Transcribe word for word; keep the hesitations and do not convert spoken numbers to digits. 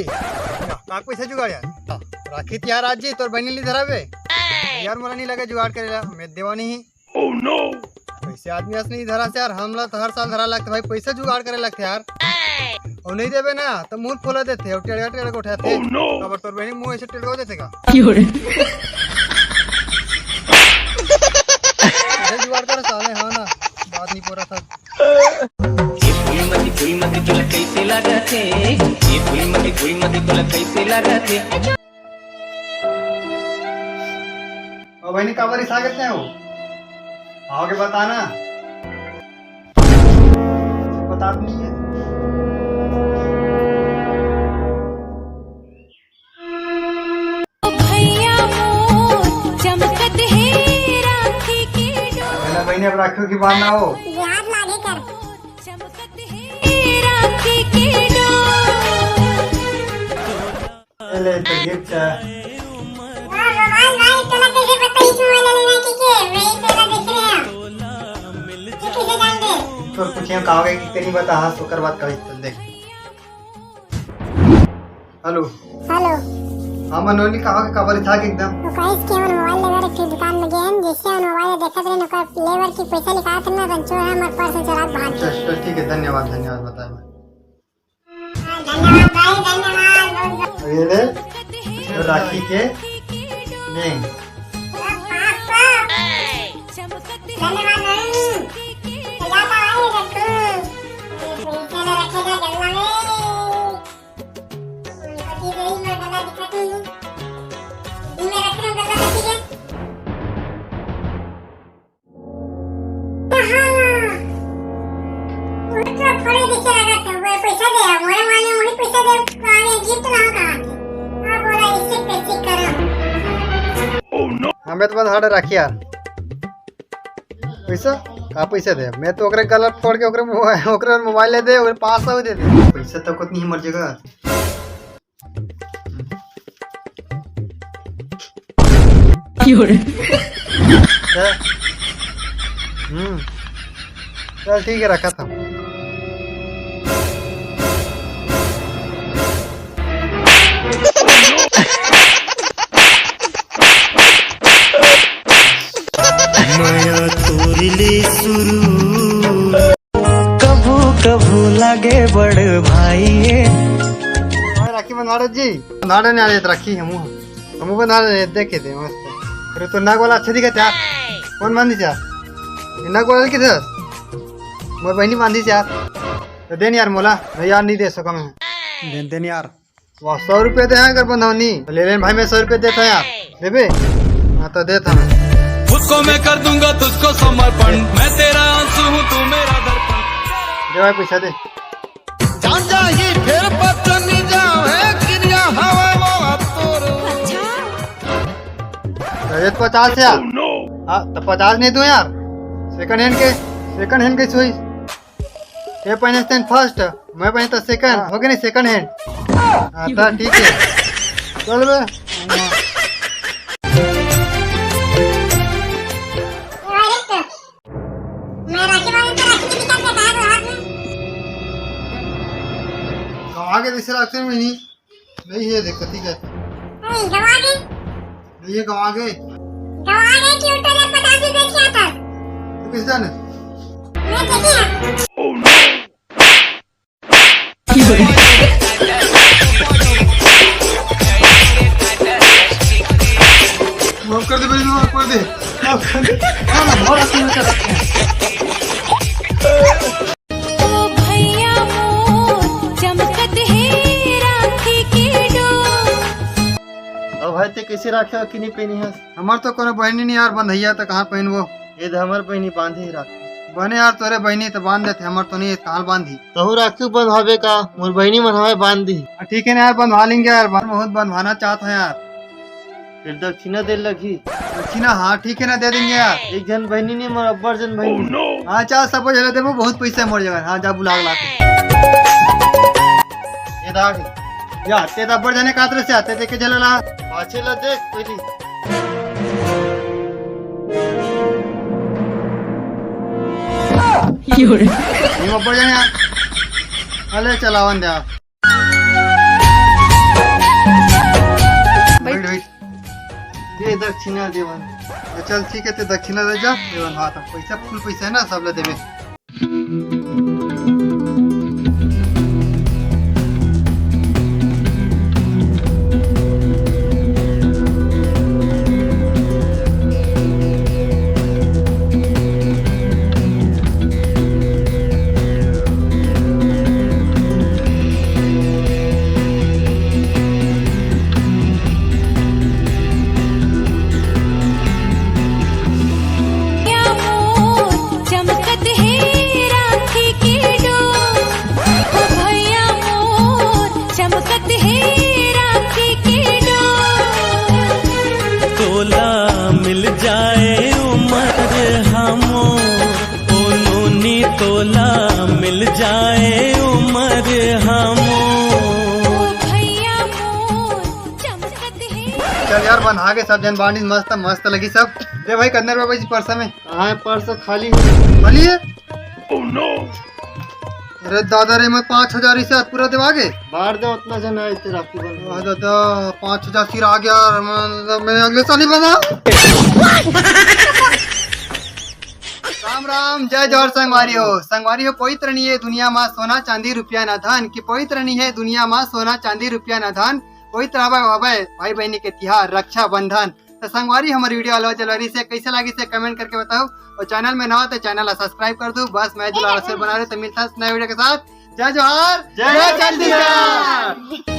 का पैसा जुगाड़ यार? राखी तिहार आज जी, तोर बहिनी ली धराबे। यार, मोला नहीं लगे जुगाड़ करेला, मैं देवा नहीं। Oh no! वैसे आदमी अस नहीं धरा से यार, हमला तो हर साल धरा लगते भाई, पैसा जुगाड़ करे लगते यार। और नहीं देबे ना तो मुंह फुला देते और टेढ़ा टेढ़ा गोठाते। Oh no! अब तोर बहिनी मुंह ऐसे टेढ़ा देते का? पैसा जुगाड़ कर साले, हाँ ना, बात नहीं पूरा था। ये फूलमती फूलमती तोला कैसे लागत हे? ये फूलमती फूलमती तोला कैसे लागत हे? ओ बहिनी, काबर रिसा गेस हो? आओगे बताना। बता तो नहीं है। भैया मोर चमकत हे राखी के डोर। पहला बहिनी, अब राखियों की बात ना हो। याद लागे कर। चमकत हे राखी के डोर। ले तो गिफ्ट है। वाह, भगवान भाई, तोला कैसे पता इस मोबाइल लेना के के? वही तेरा देख रहे हैं। ये कैसे जान दे? तो कुछ यूं कहोगे कि तेरी बता, हाँ, ओकर बात कही तो देख। हेलो। हेलो। हाँ, मनोनी कहा कि काबर था कि एकदम। वो कहिस कि हमन मोबाइल लेबर के दुकान में गए हैं, जैसे हम मोबाइल देखत रहे, ओकर लेबर की पैसा निकालत रहे ना, तो चोर हमर पर्स चोरा के भाग गए। चल, चल, ठीक है, धन्यवाद, धन्यवाद, बताए। धन्यवाद भाई, धन्यवाद। ये ले, राखी के नहीं। धन्यवाद भाई। चला भाई, रखो। ये पैसा रखे जा गल्ला में। उनका की गई, मैं गल्ला दिखाती हूँ। ये मैं रख रहा हूँ गल्ला, ठीक है? हाँ। वो तो थोड़े देखे लगा था, वो पैसा दे, मोरे माने वही पैसा दे, तो आने गिफ्ट ना कहा। हाँ, बोला, इससे कैसे करो? हमें तो बस हट रखी यार। पैसा? का पैसा दे? मैं तो ओकरे गला फोड़ के ओकरे मोबाइल, ओकरे मोबाइल ले दे, ओकरे पास आवे दे दे। पैसा तो कुछ नहीं मर जाएगा। चल। हम्म। चल ठीक है, रखा था। मया तोर ले शुरू। कभू कभू लागे बड़ भाई ये। राखी बंधाड़े जी, बंधाड़े नहीं आ जाते राखी, हमू हमू बंधाड़े देखे थे मस्त। अरे तो नग वाला अच्छा दिखत यार। कौन बांधी यार? ये नग वाला के दे। मोर बहिनी बांधी यार। तो देन यार मोला, मैं यार नहीं दे सका मैं। देन देन यार। वाह, सौ रुपये दे हैं अगर बंधौनी। ले लेन भाई, मैं सौ रुपये देता यार। देबे? हाँ, तो देता मैं। उसको मैं कर दूंगा तुझको समर्पण, मैं तेरा आंसू हूँ, तू मेरा दर्पण। दे भाई, पैसा दे। जान जा ही फिर पत्नी जावे, किरिया हवा वाला तोर। अरे, तो पचास यार। हाँ, तो पचास नहीं दूँ यार। सेकंड हैंड के, सेकंड हैंड के छुई। ये पहने थे फर्स्ट, मैं पहने तो सेकंड, हाँ। हो गया नहीं सेकंड हैंड। हाँ, तो ठीक है, चल बे। मैं राखी बांधू तो राखी भी कर देता है तो हाथ में। गवा के दूसरे रास्ते में नहीं, नहीं है, देख कती कहता। नहीं, गवा के। नहीं है, गवा के। गवा के क्यों तो जब पचास रुपए की आता। तू किस जाने? मैं देखी है। माफ कर दे भाई, माफ कर दे, माफ कर दे। ना, ना, बहुत अच्छा लगा। ओ भैया मोर, चमकत हे राखी के डोर। अब भाई, ते कैसे राखे हो कि नहीं पहनी है? हमार तो कोनो बहनी नहीं यार, बंधैया तो कहाँ पहनबो? ये तो हमार बहनी बांधी राखी। बने यार, तोरे बहनी तो बांध देते, हमार तो नहीं है, कहाँ बांधी? तहु राखी बंधवाबे का? मोर बहिनी मन हवय बांध दिही। हाँ, ठीक है ना यार, बंधवा लेंगे यार, बन-, बहुत बंधवाना चाहत है यार। फिर दक्षिणा दे लगही। दक्षिणा, हाँ, ठीक है ना, दे देंगे यार। एक झन बहिनी नहीं, मोर अब्बड़ झन बहिनी। हाँ, चार सब झन देबो, बहुत पैसा है मोर जगह। हाँ, जा बुला के ला के। ये दाग। या, ते तो अब्बड़ झने कातरे से आते, देखे झन ला। पाछे ला देख, पहली। ये ऊपर जाने यार। अले चलावन दे यार। बैठ, बैठ। दे दक्षिणा देवन। तो चल ठीक है, ते दक्षिणा ले जा देवन। हाँ, तो पैसा, फुल पैसा है ना, सब ले देवे। भैया मोर चमकत हे राखी के डोर, ओ भैया मोर चमकत हे राखी के डोर। तोला मिल जाए उमर हमो, ओ नोनी तोला मिल जाए उमर हमो। ओ भैया मोर चमकत हे। चल यार, बना के सब जन बांटिस, मस्त मस्त लगी सब। दे भाई, कितना रुपया बची पर्स में? हाँ, पर्स खाली है। खाली है? अरे दादा रे, मैं पाँच हजार ही से पूरा देवा गे। बाहर दे, उतना जन है इतने राखी बन। अरे दादा, पाँच हजार सिर आ गया यार, मैं, मैं अगले साल ही बना। राम राम, जय जोहार संगवारी हो। संगवारी हो, पवित्र नहीं है दुनिया मा सोना चांदी रुपया ना धन, कि पवित्र नहीं है दुनिया मा सोना चांदी रुपया ना धन। पवित्र हवय, हवय भाई बहनी के तिहार रक्षाबंधन। तो संगवारी, हमर वीडियो अलवा जलवारी से कैसे लागी से कमेंट करके बताओ, और चैनल में नवा तो चैनल ला सब्सक्राइब कर दो। बस मैं दुलारा से बना रहे, तो मिलता है नए वीडियो के साथ। जय जोहार, जय जय छत्तीसगढ़। छत्तीसगढ़।